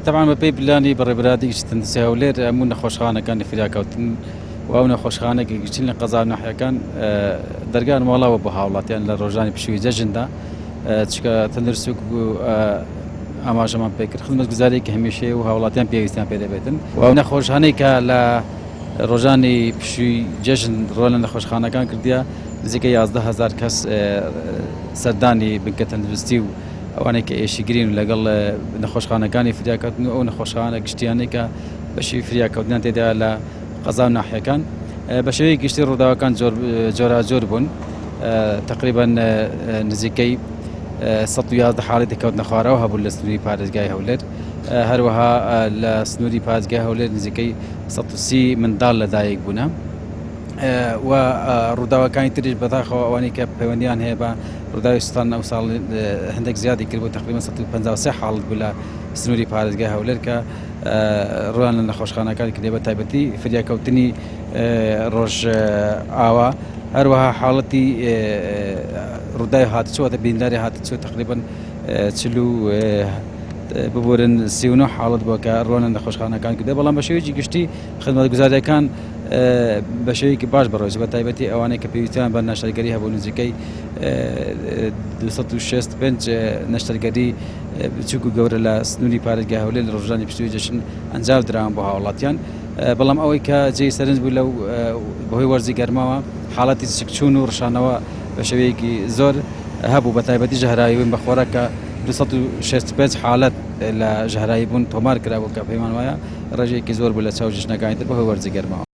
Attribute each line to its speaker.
Speaker 1: تەبعەن بەپێی پلانی بەڕێوەبەرایەتی گشتی تەندروستی هەولێر هەموو نەخۆشخانەکانی فریاکەوتن و ئەو نەخۆشخانە کە گشتین لە قەزا و ناحیەکان دەرگان واڵاوە بۆ هاوڵاتیان لە ڕۆژانی پشووی جەژندا چکە تەندروستی ئاماژەمان پێکرد خزمەتگوزارێکی هەمیشەیە و هاوڵاتیان پێویستیان پێ دەبێتن و ئەو نەخۆشانەی کە لە ڕۆژانی پشووی جەژن ڕۆ لە نەخۆشخانەکان کردیە نزیکە 11 هزار کەس سەردانی بنکە تەندروستی و ئەوانەی کە ئێشکگرین و لەگەڵ نەخۆشخانەکانی فریاکەوتن و ئەو نەخۆشخانە گشتیانەی کە بەشی فریاکەوتنیان تێدا لە قەزا و ناحیەکان. بە شێوەیەکی گشتی ڕووداوەکان جۆراجۆر بوون، تقریبا نزیکەی 111 حاڵەتی کەوتنە خوارەوە هەبوو لە سنووری پارێزگای هەولێر، هەروەها لە سنووری پارێزگای هەولێر نزیکەی 130 منداڵ لەدایک بوونە و ڕووداوەکانی تریش بەداخەوە ئەوانەی کە پەیوەندیان هەیە بە ڕووداوی سوستان ئەو ساڵ هەندێک زیادی کرد بۆ تقریبا 153 حاڵەت بوو لە سنووری پارێزگای هەولێر کە ڕویان لە نەخۆشخانەکان کردێ بە تایبەتی فریاکەوتنی ڕۆژ ئاوا. هەروەها حاڵەتی ڕووداوی هاتوچۆ واتە برینداری هاتوچۆ تقریبا چل و ببورن 39 حاڵەت بووە کە ڕوان لە نەخۆشخانەکان کردێ، بەڵام بە شێوەیەکی گشتی خزمەتگوزاریەکان بە شێوەیەکی باش بەڕێوەچوو، بە تایبەتی ئەوانەی کە پێویستیان بە نەشتەرگەری هەبوو نزیکەی 265 نەشتەرگەری بچووک و گەورە لە سنووری پارێزگای هەولێر لە ڕۆژانی پشووی جەژن ئەنجام دراون بۆ هاوڵاتیان. بەڵام ئەوەی کە جێی سەرنج بوو لەو بەهۆی وەرزی گەرماوە حاڵەتی سکچوون و ڕشانەوە بە شێوەیەکی زۆر هەبوو، بە تایبەتی ژەهراویبوون بە خۆراک کە 265 حاڵەت لە ژەهراویبوون تۆمار کرابوو کە پێمان وایە ڕێژەیەکی زۆر بوو لە چاو جەژنەکانی تر بەهۆی وەرزی گەرماوە.